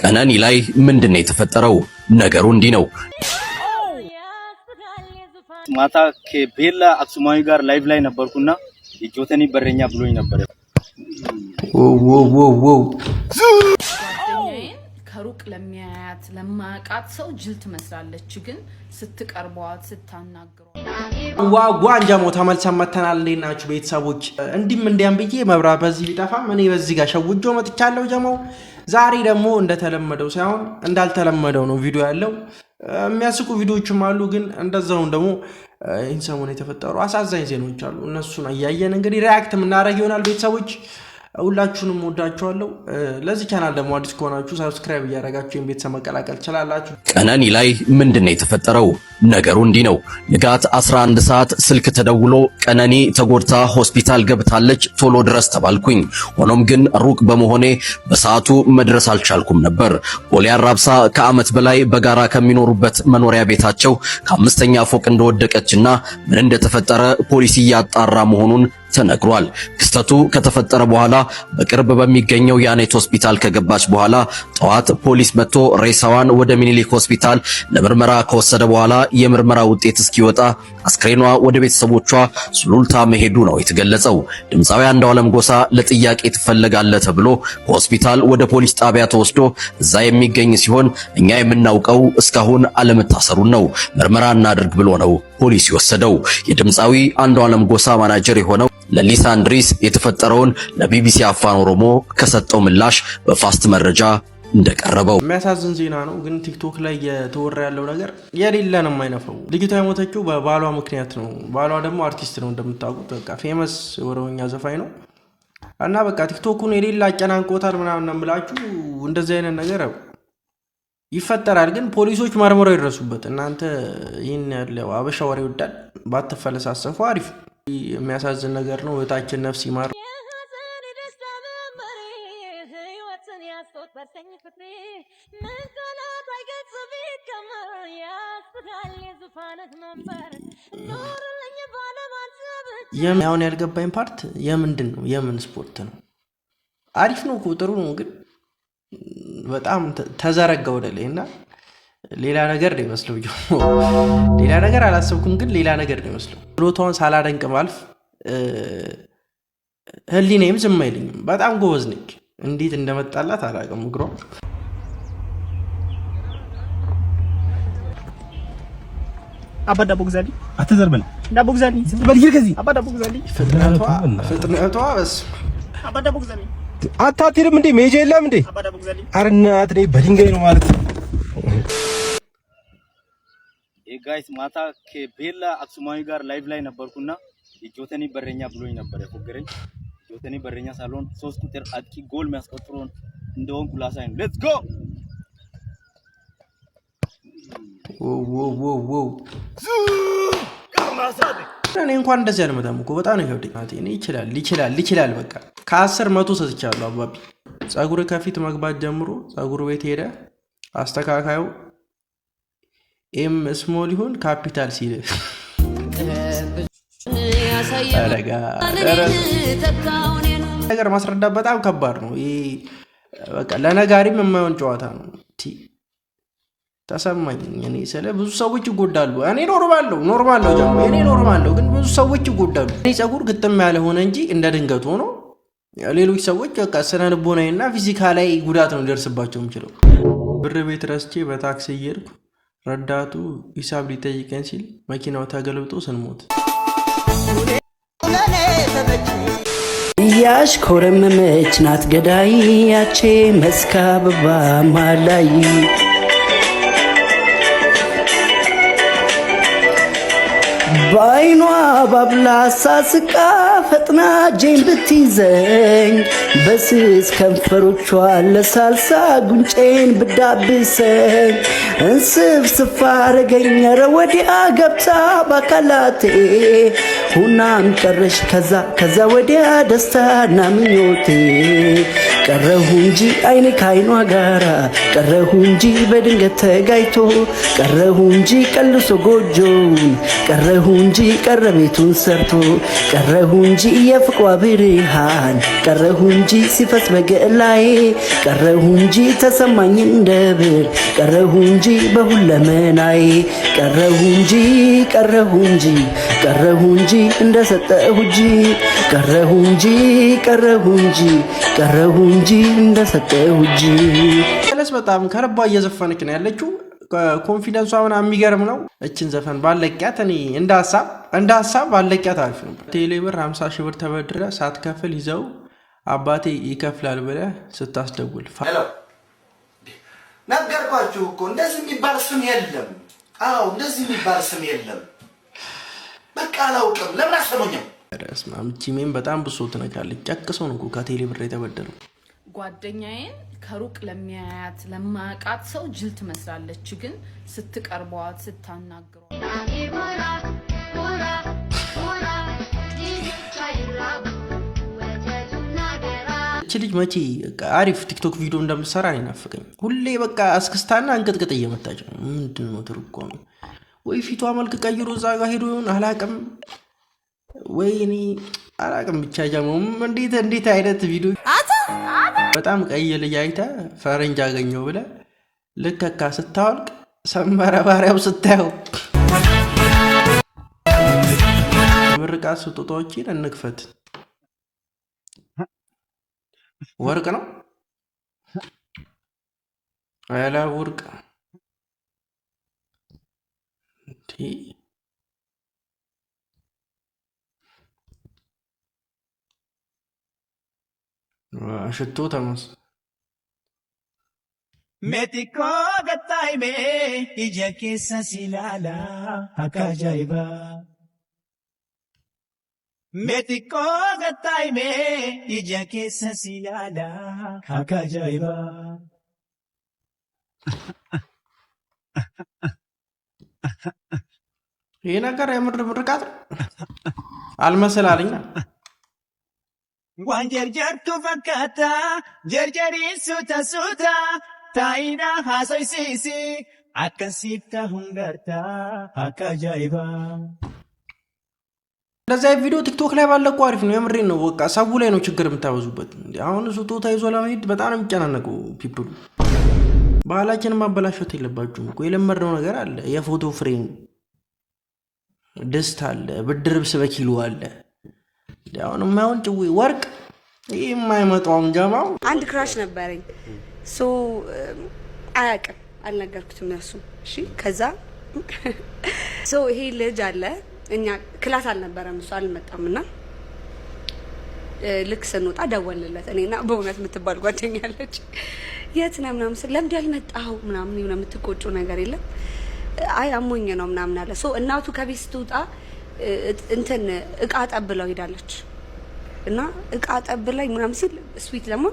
ቀነኒ ላይ ምንድን ነው የተፈጠረው? ነገሩ እንዲህ ነው። ማታ ከቤላ አክሱማዊ ጋር live ላይ ነበርኩና የጆተኒ በረኛ ብሎኝ ነበር። ጓደኛዬን ከሩቅ ለሚያያት ለማያውቃት ሰው ጅል ትመስላለች፣ ግን ስትቀርቧት ስታናግሯት ዋጓ እንጀሞ ተመልሰን መተናል። እንዴት ናችሁ ቤተሰቦች? እንዲህም እንዲያም ብዬ መብራት በዚህ ቢጠፋም እኔ በዚህ ጋር ሸውጆ መጥቻለሁ። ጀመው ዛሬ ደግሞ እንደተለመደው ሳይሆን እንዳልተለመደው ነው ቪዲዮ ያለው። የሚያስቁ ቪዲዮዎችም አሉ፣ ግን እንደዛውም ደግሞ ይህን ሰሞን የተፈጠሩ አሳዛኝ ዜናዎች አሉ። እነሱን እያየን እንግዲህ react የምናደርግ ይሆናል። ቤተሰቦች ሁላችሁንም ወዳችኋለሁ። ለዚህ ቻናል ደግሞ አዲስ ከሆናችሁ subscribe እያደረጋችሁ ይህን ቤተሰብ መቀላቀል ትችላላችሁ። ቀነኒ ላይ ምንድን ነው የተፈጠረው? ነገሩ እንዲህ ነው። ንጋት 11 ሰዓት ስልክ ተደውሎ ቀነኒ ተጎድታ ሆስፒታል ገብታለች፣ ቶሎ ድረስ ተባልኩኝ። ሆኖም ግን ሩቅ በመሆኔ በሰዓቱ መድረስ አልቻልኩም ነበር። ቦሌ አራብሳ ከዓመት በላይ በጋራ ከሚኖሩበት መኖሪያ ቤታቸው ከአምስተኛ ፎቅ እንደወደቀችና ምን እንደተፈጠረ ፖሊስ እያጣራ መሆኑን ተነግሯል። ክስተቱ ከተፈጠረ በኋላ በቅርብ በሚገኘው የአኔት ሆስፒታል ከገባች በኋላ ጠዋት ፖሊስ መጥቶ ሬሳዋን ወደ ሚኒሊክ ሆስፒታል ለምርመራ ከወሰደ በኋላ የምርመራ ውጤት እስኪወጣ አስክሬኗ ወደ ቤተሰቦቿ ሱሉልታ መሄዱ ነው የተገለጸው። ድምፃዊ አንዱዓለም ጎሳ ለጥያቄ ትፈለጋለህ ተብሎ ከሆስፒታል ወደ ፖሊስ ጣቢያ ተወስዶ እዛ የሚገኝ ሲሆን እኛ የምናውቀው እስካሁን አለመታሰሩን ነው። ምርመራ እናድርግ ብሎ ነው ፖሊስ የወሰደው። የድምፃዊ አንዱዓለም ጎሳ ማናጀር የሆነው ለሊሳ እንድሪስ የተፈጠረውን ለቢቢሲ አፋን ኦሮሞ ከሰጠው ምላሽ በፋስት መረጃ እንደቀረበው የሚያሳዝን ዜና ነው። ግን ቲክቶክ ላይ እየተወራ ያለው ነገር የሌለ ነው የማይነፈው። ልጅቷ የሞተችው በባሏ ምክንያት ነው። ባሏ ደግሞ አርቲስት ነው እንደምታውቁት፣ በቃ famous ኦሮምኛ ዘፋኝ ነው እና በቃ ቲክቶኩን የሌለ አጨናንቆታል ምናምን ነው የምላችሁ። እንደዚህ አይነት ነገር ይፈጠራል፣ ግን ፖሊሶች መርምረው ይድረሱበት። እናንተ ይህን ያለው አበሻ ወሬ ይወዳል፣ ባትፈለሳሰፉ አሪፍ። የሚያሳዝን ነገር ነው። እህታችን ነፍስ ይማር። አሁን ያልገባኝ part የምንድን ነው? የምን ስፖርት ነው? አሪፍ ነው እኮ ጥሩ ነው፣ ግን በጣም ተዘረጋ ወደ ላይ እና ሌላ ነገር ነው ይመስለው። ሌላ ነገር አላሰብኩም፣ ግን ሌላ ነገር ነው ይመስለው። ችሎታዋን ሳላደንቅ ማልፍ ህሊናዬም ዝም አይልኝም። በጣም ጎበዝ ነች። እንዴት እንደመጣላት አላውቅም። እግሯ አባ ዳቦ ግዛልኝ። አትዘርበል። ዳቦ ግዛልኝ። በል ሂድ ከዚህ። አባ ዳቦ ግዛልኝ። ፍጥነቷ በስመ አባ ዳቦ ግዛልኝ። አታትሄድም እንዴ? መሄጃ የለም እንዴ? አባ ዳቦ ግዛልኝ። ኧረ እናትህ እኔ በድንጋይ ነው ማለት። Guys ማታ ከቤላ አክሱማዊ ጋር live ላይ ነበርኩና የጆተኒ በረኛ ብሎኝ ነበር የፎገረኝ። ጆተኒ በረኛ ሳልሆን 3 ቁጥር አጥቂ ጎል የሚያስቆጥረውን እንደሆንኩ ላሳይ ነው። Let's go። Wow! እኔ እንኳን እንደዚህ አልመጣም እኮ፣ በጣም ነው ይከብደኝ። እኔ ይችላል ይችላል ይችላል። በቃ ከ10 100 ሰጥቻለሁ። አባቢ ጸጉር ከፊት መግባት ጀምሮ ጸጉር ቤት ሄደ አስተካካዩ M small ይሁን ካፒታል ሲል ነገር ማስረዳት በጣም ከባድ ነው። ይህ በቃ ለነጋሪም የማይሆን ጨዋታ ነው። ተሰማኝ። እኔ ስለ ብዙ ሰዎች ይጎዳሉ። እኔ normal ነው፣ normal ነው ጀሞ እኔ normal ነው፣ ግን ብዙ ሰዎች ይጎዳሉ። እኔ ጸጉር ግጥም ያለ ሆነ እንጂ እንደ ድንገት ሆኖ ሌሎች ሰዎች በቃ ስነ ልቦናዊ እና ፊዚካላዊ ጉዳት ነው ሊደርስባቸው የሚችለው። ብር ቤት ረስቼ በታክሲ እየሄድኩ ረዳቱ ሂሳብ ሊጠይቀን ሲል መኪናው ተገልብጦ ስንሞት። እያሽኮረመመች ናት ገዳይ ያቼ መስካ አበባ ማላይ በአይኗ ባብላ ሳስቃ ፈጥና እጄን ብትይዘኝ በስስ ከንፈሮቿ ለሳልሳ ጉንጬን ብዳብሰኝ እንስፍ ስፋ አረገኝ ኧረ ወዲያ ገብታ ባካላቴ ሁናም ቀረሽ ከዛ ከዛ ወዲያ ደስታና ምኞቴ ቀረሁ እንጂ አይኔ ከአይኗ ጋራ ቀረሁ እንጂ በድንገት ተጋይቶ ቀረሁ እንጂ ቀልሶ ጎጆውን ቀረሁ ቀረሁ እንጂ ቀረ ቤቱን ሰርቶ፣ ቀረሁ እንጂ የፍቅሯ ብርሃን፣ ቀረሁ እንጂ ሲፈስ በገላዬ፣ ቀረሁ እንጂ ተሰማኝ እንደ ብር፣ ቀረሁ እንጂ በሁለመናዬ፣ ቀረሁ እንጂ፣ ቀረሁ እንጂ፣ ቀረሁ እንጂ እንደሰጠሁ እጅ፣ ቀረሁ እንጂ፣ ቀረሁ እንጂ፣ ቀረሁ እንጂ እንደሰጠሁ እጅ። ጀለስ በጣም ከልቧ እየዘፈነች ነው ያለችው። Confidence ሷ ምናምን የሚገርም ነው። እችን ዘፈን ባለቂያት እኔ እንደ ሀሳብ ባለቂያት አሪፍ ነበር። ቴሌ ብር 50 ሺህ ብር ተበድረ ሳትከፍል ይዘው አባቴ ይከፍላል ብለህ ስታስደውል። ነገርኳችሁ እኮ፣ እንደዚህ የሚባል ስም የለም። አዎ፣ እንደዚህ የሚባል ስም የለም። በቃ አላውቅም። ለምን አሰሙኝም? በስመ አብ፣ ጂሜን በጣም ብሶ ትነካለች። ጨቅሰው ነው እኮ ከቴሌ ብር የተበደረው። ጓደኛዬን ከሩቅ ለሚያያት ለማያውቃት ሰው ጅል ትመስላለች፣ ግን ስትቀርቧት ስታናግሯት እች ልጅ መቼ አሪፍ ቲክቶክ ቪዲዮ እንደምትሰራ እኔ ናፈቀኝ። ሁሌ በቃ እስክስታና እንቅጥቅጥ እየመታች ነው። ምንድን ነው ትርጓሜ? ወይ ፊቷ መልክ ቀይሮ እዛ ጋር ሄዶ ይሆን አላቅም፣ ወይ እኔ አላቅም። ብቻ ጀመውም እንዴት እንዴት አይነት ቪዲዮ፣ በጣም ቀይ ልጅ አይተህ ፈረንጅ አገኘው ብለህ ልከካ ስታወልቅ ሰመረ ባሪያው ስታየው። ምርቃት ስጦታዎችን እንክፈት። ወርቅ ነው አያላ ወርቅ እንዴ! ሽቶ ተመስ Meetikoo gattaa'imee ija keessa si ilaala akka ajaa'ibaa. Meetikoo gattaa'imee ija keessa si ilaala akka ajaa'ibaa. ይህ ነገር የምር ምርቃት ነው አልመሰላለኝ። Waan jarjartu fakkaata, jarjariin suuta suuta, taa'ina haasofsiisi akka siif ta'uun gartaa akka ajaa'ibaa. እንደዚህ አይነት ቪዲዮ ቲክቶክ ላይ ባለቁ አሪፍ ነው። የምሬን ነው። በቃ ሰው ላይ ነው ችግር የምታበዙበት። እንዴ፣ አሁን ስጦታ ይዞ ለመሄድ በጣም ነው የሚጨናነቀው people ኡ። ባህላችንን ማበላሸት የለባችሁም እኮ፣ የለመድነው ነገር አለ። የፎቶ frame፣ ድስት አለ፣ ብርድ ልብስ በኪሎ አለ። እንዴ፣ አሁን የማይሆን ጭዌ ወርቅ ይህ የማይመጣውም ጀማው። አንድ crush ነበረኝ። So አያውቅም፣ አልነገርኩትም እሱ። እሺ፣ ከዛ so ይሄ ልጅ አለ፣ እኛ class አልነበረም፣ እሱ አልመጣም እና ልክ ስንወጣ ደወልንለት። እኔና በእውነት የምትባል ጓደኛ አለች። የት ነህ ምናምን ስል ለምንድን ያልመጣኸው ምናምን የሆነ የምትቆጩ ነገር የለም። አይ አሞኝ ነው ምናምን አለ። So እናቱ ከቤት ስትወጣ እንትን እቃ ጠብለው ሄዳለች እና እቃ ጠብ ላይ ምናምን ሲል sweet ደግሞ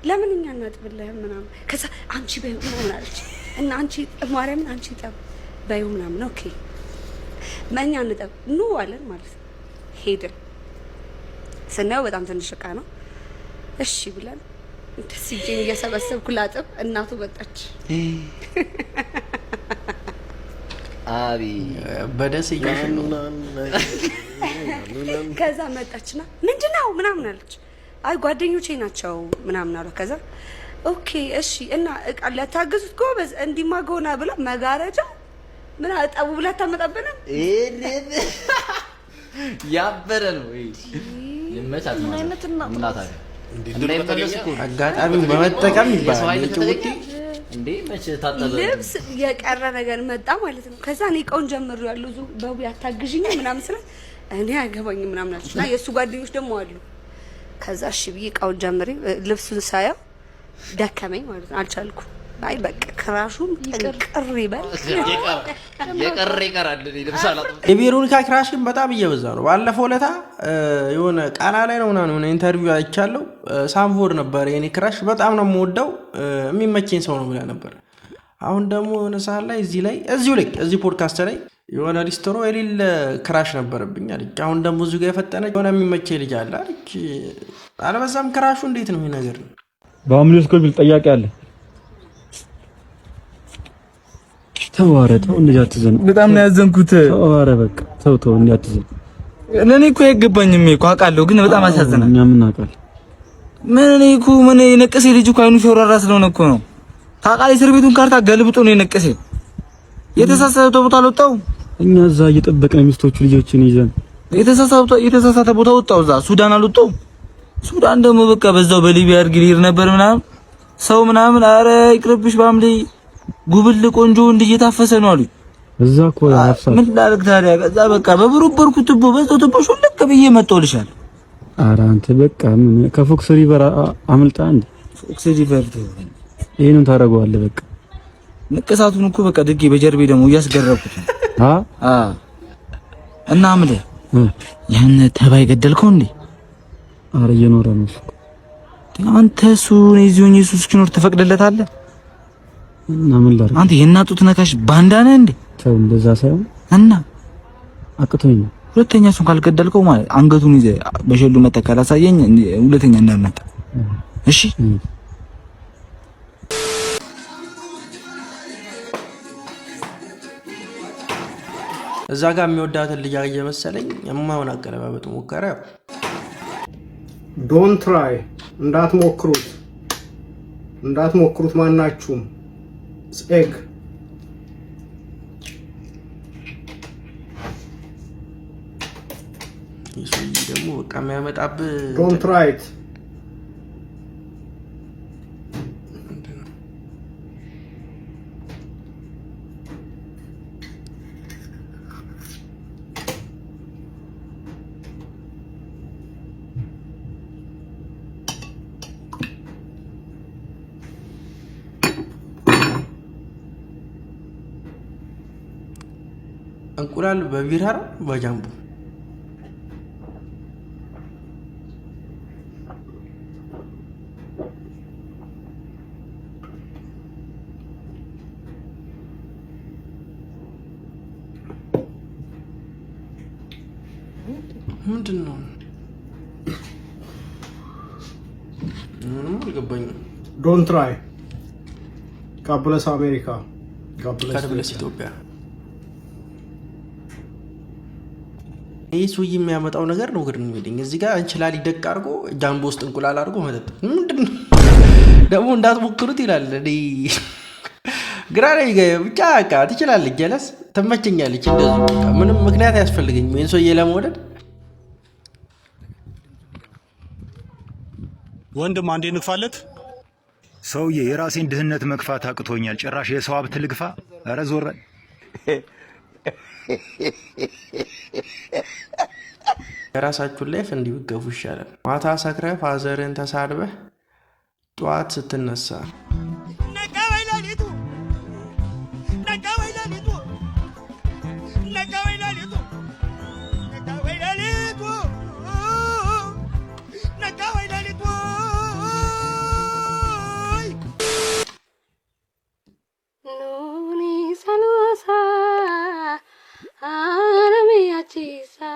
ለምን እኛ እናጥብልህም ምናምን፣ ከዛ አንቺ በይው ምናምን አለች እና አንቺ ማርያምን አንቺ ጠብ በይው ምናምን፣ okay እኛ እንጠብ ኑ አለን ማለት ነው። ሄድን፣ ስናየው በጣም ትንሽ እቃ ነው። እሺ ብለን እንደዚህ እጄን እየሰበሰብኩ ላጥብ እናቱ መጣች። በደሴ ነው። ከዛ መጣችና ምንድን ነው ምናምን አለች። አይ ጓደኞቼ ናቸው ምናምን አሏ። ከዛ okay እሺ እና እቃ ለታገዙት ጎበዝ እንዲማ ገሆና ብላ መጋረጃ ምን አጠቡ ብላ ታመጣብንም። ያበደ ነው። ይመቻት። ምን አይነት እናት እናት ናት? እንዳይመለስ እኮ ነው። አጋጣሚውን በመጠቀም የሰው ይባላል። ኃይል የጭውቴ ከተገኘ እንዴ መቼ ታጠበ? ልብስ የቀረ ነገር መጣ ማለት ነው። ከዛ እኔ እቃውን ጀምሩ ያሉ ዙ በቡ ያታግዥኝ ምናምን ስላት እኔ አይገባኝም ምናምን አለች እና የእሱ ጓደኞች ደግሞ አሉ። ከዛ እሺ ብዬ እቃውን ጀምሬ ልብሱን ሳየው ደከመኝ ማለት ነው፣ አልቻልኩም። አይ በቃ crush ኡም ጥንቅር ይበል። የቀረ ይቀራል። እኔ ልብስ አላጥብም። የቬሮኒካ crush ግን በጣም እየበዛ ነው። ባለፈው ለታ የሆነ ቃና ላይ ነው ምናምን የሆነ interview አይቻለሁ። ሳምቮድ ነበር የኔ crush፣ በጣም ነው የምወደው፣ የሚመቸኝ ሰው ነው ብላ ነበር። አሁን ደግሞ የሆነ ሰዓት ላይ እዚህ ላይ እዚሁ ላይ እዚህ ፖድካስት ላይ የሆነ ሊስትሮ የሌለ crush ነበረብኝ አለች። አሁን ደግሞ እዚሁ ጋር የፈጠነ የሆነ የሚመቸኝ ልጅ አለ አለች። አለበዛም crush ኡ? እንዴት ነው ይሄ ነገር? በሐምሌ ስኮል ቢል ጠያቂ አለ። ተው ኧረ ተው፣ እንደዚህ አትዘን። በጣም ነው ያዘንኩት። ተው ኧረ በቃ ተው ተው፣ እንዲያትዘን። ለእኔ እኮ አይገባኝም እኮ አውቃለሁ፣ ግን በጣም አሳዝናል። እኛ ምን አውቃለሁ? ምን እኔ እኮ ምን የነቀሴ ልጅ እኮ አይኑ ሸውራራ ስለሆነ እኮ ነው። ታውቃለህ፣ እስር ቤቱን ካርታ ገልብጦ ነው የነቀሴ። የተሳሳተ ቦታ አልወጣው። እኛ እዛ እየጠበቅን ሚስቶቹ ልጆችን ይዘን የተሳሳተ ቦታ ወጣው። እዛ ሱዳን አልወጣው። ሱዳን ደግሞ በቃ በዛው በሊቢያ አድርጌ ልሄድ ነበር ምናምን ሰው ምናምን፣ አረ ይቅርብሽ ባምሌ ጉብል ቆንጆ እንዲህ እየታፈሰ ነው አሉኝ። እዛ እኮ ያፍሳል። ምን ላድርግ ታዲያ? ከዛ በቃ በበረበርኩ ቱቦ በዛው ቱቦ ሹልክ ብዬ መጣሁልሻለሁ። ኧረ አንተ በቃ ምን ከፎክስ ሪቨር አምልጣ እንዴ? ፎክስ ሪቨር ይሄንን ታደርገዋለህ። በቃ ንቅሳቱን እኮ በቃ ድጌ በጀርቤ ደግሞ እያስገረብኩት ነው። አ እና አምልህ ያን ተባይ ገደልከው እንዴ? ኧረ እየኖረ ነው እሱ። አንተ እሱ እዚህ ሆኜ እሱ እስኪኖር ትፈቅድለታለህ? እና ምን ላድርግ? አንተ የእናቱ ነካሽ ባንዳ ነህ እንዴ? ተው እንደዛ ሳይሆን እና አቅቶኝ ነው። ሁለተኛ እሱን ካልገደልከው ማለት አንገቱን ይዘህ በሸሉ መተህ ካላሳየኝ ሁለተኛ እንዳልመጣ እሺ። እዛ ጋር የሚወዳትን ልጅ አየ መሰለኝ፣ የማይሆን አገለባበጥ ሞከረ። Don't try፣ እንዳትሞክሩት፣ እንዳትሞክሩት ማናችሁም። Egg ይህ ደግሞ በቃ የሚያመጣብህ Don't try it። እንቁላል በቢራ ነው በጃምቦ? ምንድን ነው? ምንም አልገባኝም። Don't try። God bless አሜሪካ፣ God bless God bless ኢትዮጵያ። ይህ ሰውዬ የሚያመጣው ነገር ነው ግር የሚለኝ። እዚህ ጋር እንችላል ይደቅ አድርጎ ጃምቦ ውስጥ እንቁላል አድርጎ መጠጥ ምንድን ነው ደግሞ? እንዳትሞክሩት ይላል። እኔ ግራ ነው ብቻ በቃ ትችላለች፣ ጀለስ ትመቸኛለች። እንደዚሁ በቃ ምንም ምክንያት አያስፈልገኝም ይህን ሰውዬ ለመውደድ። ወንድም አንዴ ንግፋለት። ሰውዬ የራሴን ድህነት መግፋት አቅቶኛል። ጭራሽ የሰው ሀብት ልግፋ? ኧረ ዞር በል። የራሳችሁን life እንዲህ ብትገፉ ይሻላል። ማታ ሰክረህ father ን ተሳድበህ ጠዋት ስትነሳ ነጋ ወይ ሌሊቱ፣ ነጋ ወይ ሌሊቱ፣ ነጋ ወይ ሌሊቱ፣ ነጋ ወይ ሌሊቱ፣ ነጋ ወይ ሌሊቱ። Nuuni saluwasa alamiyachisa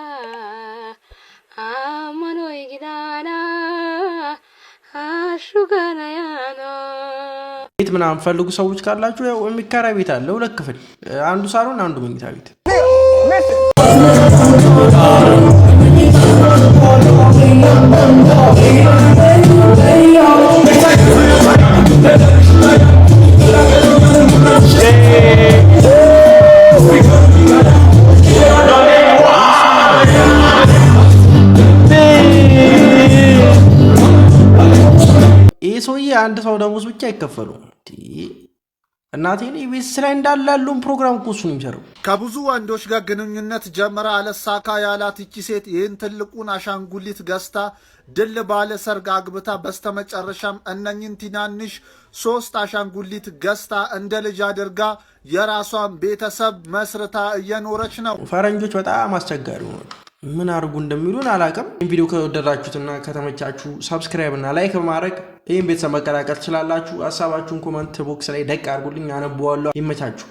ammanoy gidana ashuganayana ቤት ምናምን ፈልጉ ሰዎች ካላችሁ ያው የሚከራይ ቤት አለ። ሁለት ክፍል፣ አንዱ ሳሎን፣ አንዱ መኝታ ቤት። ይህ ሰውዬ አንድ ሰው ደሞዝ ብቻ አይከፈሉም። እናቴ ቤት ላይ እንዳለ ያለውን ፕሮግራም እኮ እሱ ነው የሚሰራው። ከብዙ ወንዶች ጋር ግንኙነት ጀምራ አለሳካ ያላት ይቺ ሴት ይህን ትልቁን አሻንጉሊት ገዝታ ድል ባለ ሰርግ አግብታ በስተመጨረሻም እነኝን ትናንሽ ሶስት አሻንጉሊት ገዝታ እንደ ልጅ አድርጋ የራሷን ቤተሰብ መስርታ እየኖረች ነው። ፈረንጆች በጣም አስቸጋሪ ሆኗል። ምን አድርጉ እንደሚሉን አላውቅም። ይህን ቪዲዮ ከወደዳችሁትና ከተመቻችሁ subscribe እና like በማድረግ ይህን ቤተሰብ መቀላቀል ትችላላችሁ። ሀሳባችሁን comment box ላይ ደቅ አድርጉልኝ፣ አነበዋለሁ። ይመቻችሁ።